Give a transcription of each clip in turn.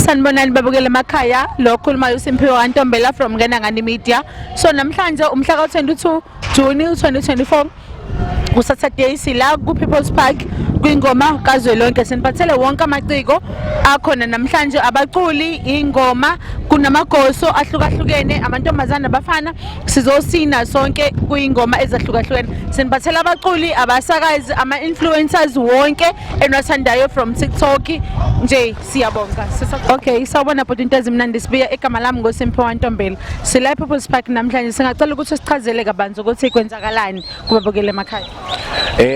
Sanibonani babukele emakhaya, lo khulumayo uSimphiwe kaNtombela from Ngenangani Media. So namhlanje umhla ka-22 Juni 2024 kuSaturday sila ku-People's Park kwingoma kazwelonke. Siniphathele wonke amaciko akhona namhlanje, abaculi, ingoma, kunamagoso ahlukahlukene, amantombazane nabafana. Sizosina sonke kuyingoma ezahlukahlukene. Siniphathele abaculi, abasakazi, ama-influencers wonke eniwathandayo from TikTok nje. Siyabonga. Okay, sawubona bhuti, into ezimnandi sibuya. Igama lami ngoSimphiwe Ntombela. Sila ePeople's Park namhlanje. Singacela ukuthi sichazele kabanzi ukuthi kwenzakalani kubabukele emakhaya.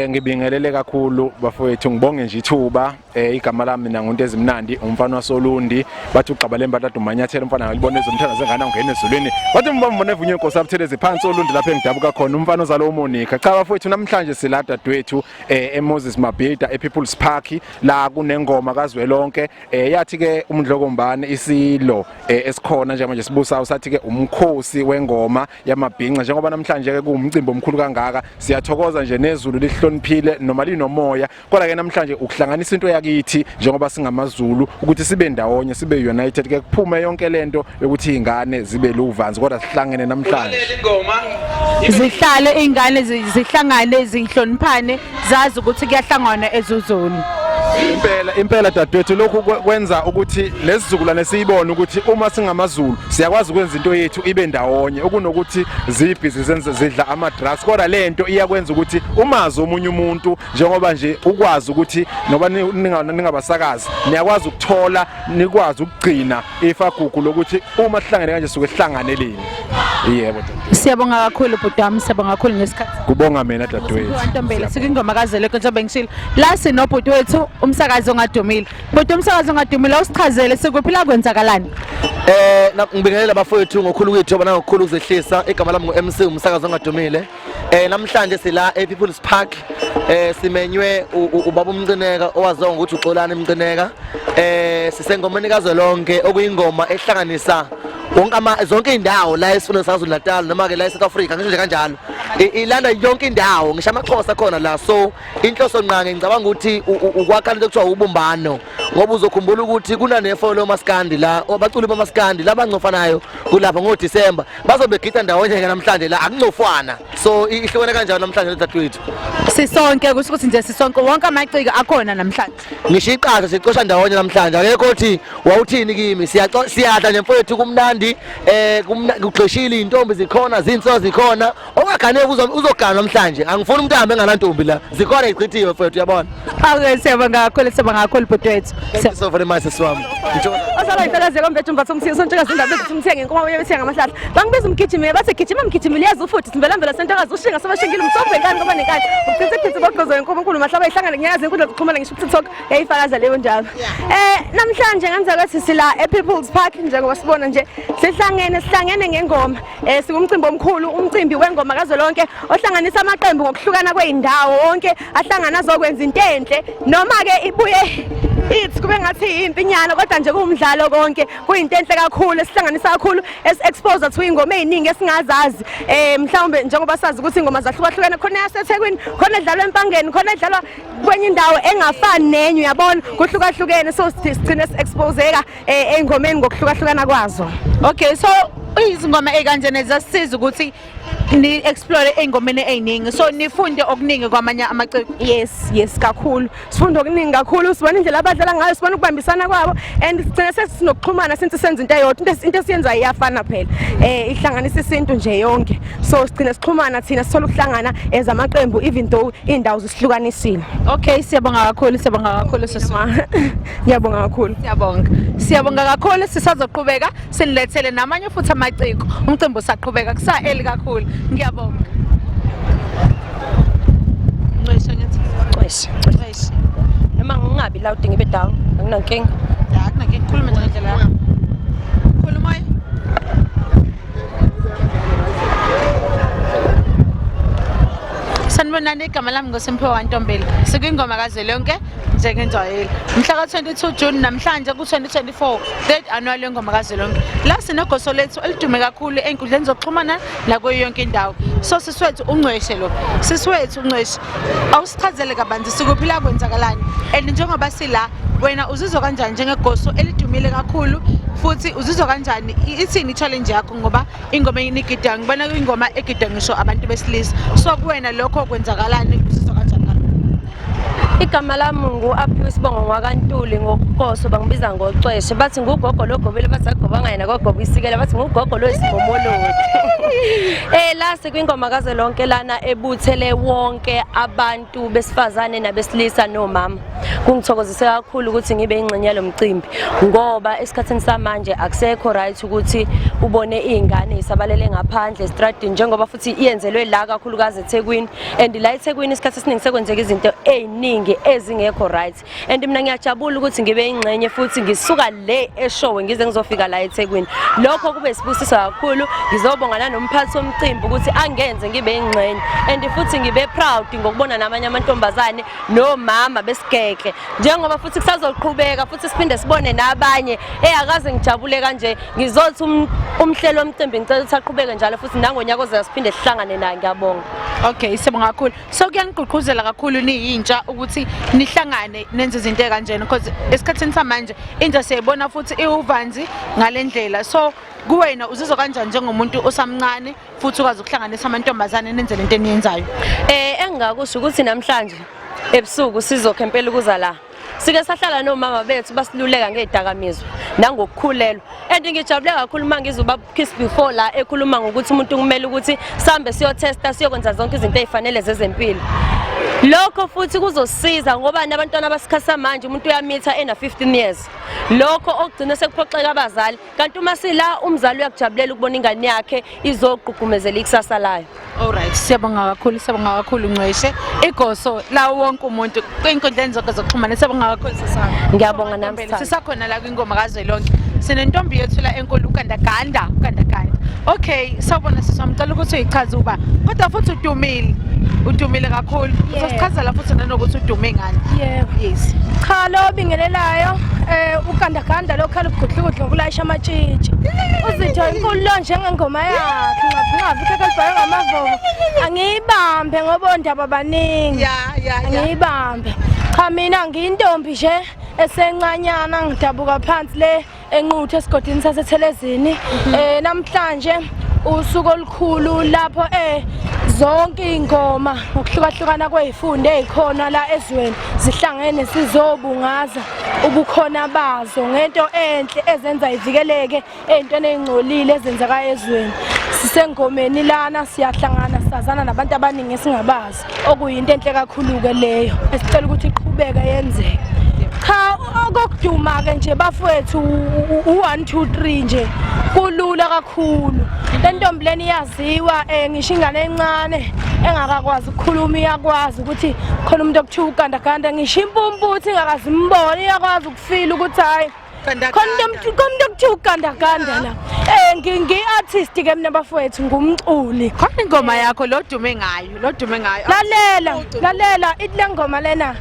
Ngibingelele kakhulu bafowethu, ngibonge nje ithuba. Igama lami mina ngunto ezimnandi, umfana wasoLundi. Bathi uxaba lembatha umanyathela, umfana ngalibona ezomthanda zengane ungena ezulwini. Bathi umbona evunywe inkosi abuthelezi phansi oLundi lapha engidabuka khona, umfana ozalo uMonica. Cha bafowethu, namhlanje sila dadewethu eMoses Mabhida ePeople's Park la kunengoma kazwelonke. Yathi ke umdlokombane isilo esikhona njengamanje sibusa sathi ke umkhosi wengoma yamabhinca. Njengoba namhlanje ke kuwumcimbi omkhulu kangaka, siyathokoza nje nezulu lihloniphile noma linomoya, kodwa ke namhlanje ukuhlanganisa into yakithi njengoba singamaZulu ukuthi sibe ndawonye, sibe united, ke kuphume yonke lento yokuthi izingane zibe luvanzi, kodwa sihlangene namhlanje. Zihlale ingane zihlangane, zihloniphane, zazi ukuthi kuyahlanganwa ezuzulu. Impela impela dadewethu, lokhu kwenza ukuthi lesizukulwane siyibone ukuthi uma singamaZulu siyakwazi ukwenza into yethu ibe ndawonye, ukunokuthi zibhizi zenze zidla ama drugs. Kodwa lento iyakwenza ukuthi umazi omunye umuntu, njengoba nje ukwazi ukuthi noba ningabasakazi niyakwazi ukuthola, nikwazi ukugcina ifagugu lokuthi uma sihlangene kanje suke sihlanganeleni. Yebo dadewethu. Siyabonga kakhulu bhuti wami, siyabonga kakhulu ngesikhathi. Kubonga mina dadewethu. Ntombela, sikingoma kazwelonke njengoba ngishilo. La sinobhuti wethu umsakazi ongadumile. Bhuti umsakazi ongadumile, usichazele sikuphi la, kwenzakalani? Ngibingelela abafowethu ngokhulu ukuyithoba nangokukhulu ukuzehlisa. Igama lami ngu-MC umsakazi ongadumile. Namhlanje sila ePeople's Park. Simenywe ubaba uMcineka owaziwa ngokuthi uXolani Mcineka. Sisengomeni kazwelonke okuyingoma ehlanganisa wonke ama zonke indawo la esifundeni saKwaZulu Natal noma ke la eSouth Africa, ngisho nje kanjalo. Ilanda yonke indawo, ngisho amaXhosa khona la. So inhloso nqangi ngicabanga ukuthi ukwakha lento ekuthiwa ubumbano, ngoba uzokhumbula ukuthi kunanefolo yomaskandi la, abaculi bamaskandi labancofanayo kulapha ngoDisemba bazobe begida ndawonye ke namhlanje la akuncofwana. So ihlukene kanjalo namhlanje dadewethu. Sisonke, kusho ukuthi nje sisonke, wonke amaciko akhona namhlanje. Ngisho iqatha sicosha ndawonye namhlanje, akekho othi wawuthini kimi. Siyadla nje mfowethu, kumnandi, kugxishile, iy'ntombi zikhona, zinso zikhona, ongaganeki uzogana namhlanje. Angifuni umuntu ahambe enganantombi la, zikhona ichithiwe mfowethu, uyabona. Okay, siyabonga kakhulu, siyabonga kakhulu bhuti wethu. Thank you so very much, sisi wami. Osala inhlakazi kombethe umbatha umthiyo sontshekazi indaba ezithi umthiya ngenkomo yebethiya ngamahlahla. Bangibiza umgijimi bathi gijima mgijimi liyazi ufuthi simvelamvela sentokazi ushinga sobashingile umsombe nkani ngoba nenkani. Uphithe phithe boqozo yenkomo enkulu mahlaba ihlangane ngiyazi inkundla zokuxhumana ngisho TikTok yayifakaza leyo ndaba. Namhlanje ngenza ukuthi sila ePeople's Park njengoba sibona nje sihlangene ngengoma. Sikumcimbi omkhulu, umcimbi wengoma kazwelonke ohlanganisa amaqembu ngokuhlukana kwey'ndawo wonke ahlangana azokwenza into enhle, noma ke ibuye ithi kube ngathi impinyana, kodwa nje kuwumdlalo, konke kuyinto enhle kakhulu esihlanganisa kakhulu, esi-expose to iy'ngoma ey'ningi esingazazi. Mhlawumbe njengoba sazi ukuthi iy'ngoma zahlukahlukene, khona yaseThekwini, khona edlalwa eMpangeni, khona edlalwa kwenye indawo engafani nenye, uyabona kuhlukahlukene. So sigcine si-exposeka ey'ngomeni ngokuhlukahlukana kwazo. Okay, so izingoma ey'kanjena ziyasisiza ukuthi ni explore ey'ngomeni ey'ningi, so nifunde okuningi kwamanye amaciko. Yes, kakhulu. Sifunda okuningi kakhulu, sibona indlela abadlala ngayo, sibona ukubambisana kwabo and sigcina sesinokuxhumana since senza into eyodwa. Into esiyenzayo iyafana phela. Ihlanganisa isintu nje yonke. So sigcina sixhumana thina, sithola ukuhlangana as amaqembu even though iy'ndawo zisihlukanisile. Okay, siyabonga kakhulu, siyabonga kakhulu sisi. Ngiyabonga kakhulu. Siyabonga. Siyabonga kakhulu, sisazoqhubeka sinilethele namanye futhi amaciko. Umcimbi usaqhubeka kusa-early kakhulu. Ngiyabonga. Ncishe ngithi. Cishe, cishe. Noma ngingabi loud ngibe down, anginankinga. Ya, akunankinga, khuluma nje ngendlela yakho. Khuluma. Sanibonani, igama lami nguSimphiwe Ntombela. Sikwingoma kazwelonke. Njengenjwayelo mhla ka-22 June namhlanje ku-2024 third annual yengoma kazwelonke. La sinegoso lethu elidume kakhulu ey'nkundleni zokuxhumana nakuyo yonke indawo. So siswethu uNgcweshe lo. Siswethu uNgcweshe, awusichazele kabanzi sikuphi la kwenzakalani and njengoba sila wena uzizwa kanjani njengegoso elidumile kakhulu futhi uzizwa kanjani ithini i-challenge yakho ngoba ingoma enigidayo ngibona kuyingoma egida ngisho abantu besilisa so kuwena lokho kwenzakalani uzizwa kanjani ngalokho? Igama lami ngu-Aphiwe Sibongo ngwakaNtuli ngokuqoso bangibiza ngocweshe bathi ngugogo logobile bathi agobanga yena kwagoba isikela bathi ngugogo lwezimomolodi. La sikwingoma kazwelonke lana ebuthele wonke abantu besifazane nabesilisa nomama. Kungithokozise kakhulu ukuthi ngibe ingxenye yalo mcimbi ngoba esikhathini samanje akusekho right ukuthi ubone iy'ngane yisabalele ngaphandle estradini njengoba futhi iyenzelwe la kakhulukazi eThekwini and la eThekwini isikhathi esiningi sekwenzeka izinto ey'ningi ezingekho right and mina ngiyajabula ukuthi ngibe ingxenye futhi ngisuka le eShowe ngize ngizofika la eThekwini. Lokho kube isibusiso kakhulu. Ngizobonga nanomphathi womcimbi ukuthi angenze ngibe ingxenye and futhi ngibe proud ngokubona namanye amantombazane nomama besigeke njengoba futhi kusazoqhubeka futhi siphinde sibone nabanye. Eyakaze ngijabule kanje ngizothi umhlelo womcimbi ngicela ukuthi aqhubeke njalo futhi nangonyaka ozayo siphinde sihlangane naye. Ngiyabonga. Okay, siyabonga kakhulu. So kuyanigqugquzela kakhulu niyintsha ukuthi nihlangane nenze izinto ekanjena because esikhathini samanje intsha siyayibona futhi iwuvanzi ngale ndlela. So kuwena uzizwa kanjani njengomuntu osamncane futhi ukwazi ukuhlanganisa amantombazane nenze lento eniyenzayo? Engingakusho ukuthi namhlanje ebusuku sizokha impela ukuza la. Sike sahlala nomama bethu basiluleka ngezidakamizwa nangokukhulelwa and ngijabule kakhulu uma ngizwa ubaba Kiss Before la ekhuluma ngokuthi umuntu kumele ukuthi sihambe siyotesta siyokwenza zonke izinto ey'fanele zezempilo. Lokho futhi kuzosiza ngoba nabantwana abasikhathi samanje umuntu uyamitha ena 15 years. Lokho okugcina sekuphoxeka abazali kanti uma sila umzali uyakujabulela ukubona ingane yakhe izogqugqumezela ikusasa layo. Alright, siyabonga kakhulu, siyabonga kakhulu Ngcweshe. Igoso la wonke umuntu kwinkundleni zonke zokuxhumana. Siyabonga kakhulu sisami. Ngiyabonga nami sithando. Sisakhona la kwingoma kazwelonke. Sinentombi yethu la enkulu uGandaganda, uGandaganda. Okay, sawubona sisi wami, ngicela ukuthi uyichaze uba. Kodwa futhi udumile. Udumile kakhulu. Uzosichazela futhi nanokuthi udume ngani. Yebo. Yes. Cha lo bingelelayo uGandaganda lo khala ubugudlugudlu ngokulayisha amatshitshi. Uzitho inkulu lo njengengoma yakhe nqavu nqavu ikhekhe libhalwe ngamavovo. Angiyibambe ngoba ondaba baningi. Ya. Angiyibambe. Cha mina ngiyintombi nje esencanyana ngidabuka phansi le eNquthu esigodini saseThelezini. Namhlanje usuku olukhulu lapho zonke iy'ngoma ngokuhlukahlukana kwey'fundo ey'khona la ezweni zihlangene sizobungaza ubukhona bazo ngento enhle ezenza ivikeleke ey'ntweni ey'ngcolile ezenzeka ezweni. Sisengomeni lana siyahlangana sazana nabantu abaningi esingabazi okuyinto enhle kakhulu-ke leyo esicela ukuthi iqhubeke yenzeke. Cha okokuduma-ke nje bafowethu u-1 2 3 nje kulula kakhulu. Le ntombi lena iyaziwa ngisho ingane encane engakakwazi ukukhuluma iyakwazi ukuthi khona umuntu okuthiwa uGandaganda ngisho impumputhe ingakaze imbone iyakwazi ukufila ukuthi hhayi khona umuntu okuthiwa uGandaganda la. Ngiyi-artist ke mina bafowethu ngumculi. Khona ingoma yakho lo dume ngayo, lo dume ngayo. Lalela, lalela ithi le ngoma lena.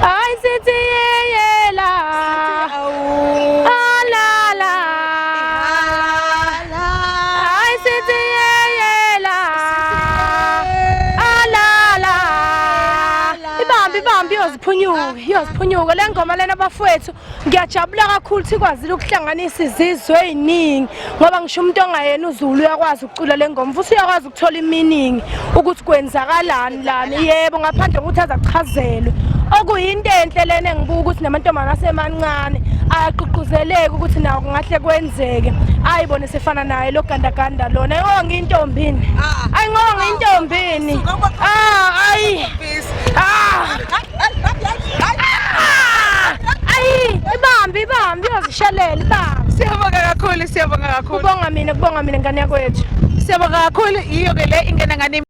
Hayi sithi yeyela. Alala. Hayi sithi yeyela. Alala. Ibambe ibambe iyoziphunyuka, iyoziphunyuka le ngoma lena bafowethu. Ngiyajabula kakhulu ukuthi ikwazile ukuhlanganisa izizwe ey'ningi ngoba ngisho umuntu ongayena uZulu uyakwazi ukucula le ngoma futhi uyakwazi ukuthola iminingi ukuthi kwenzakalani lana. Yebo, ngaphandle kokuthi aze achazelwe. Okuyinto enhle lena engibuka ukuthi namantombazane asemancane ayagqugquzeleka ukuthi nawo kungahle kwenzeke ayibone sefana naye lo Gandaganda lona. Ayi ngoba ngiyintombini. Ayi ngoba ngiyintombini. Ayi. Ayi, ibambe ibambe iyozishelela ibambe. Siyabonga kakhulu, siyabonga kakhulu. Kubonga mina, kubonga mina ngane yakwethu. Siyabonga kakhulu. Yiyo ke le ingena ngane.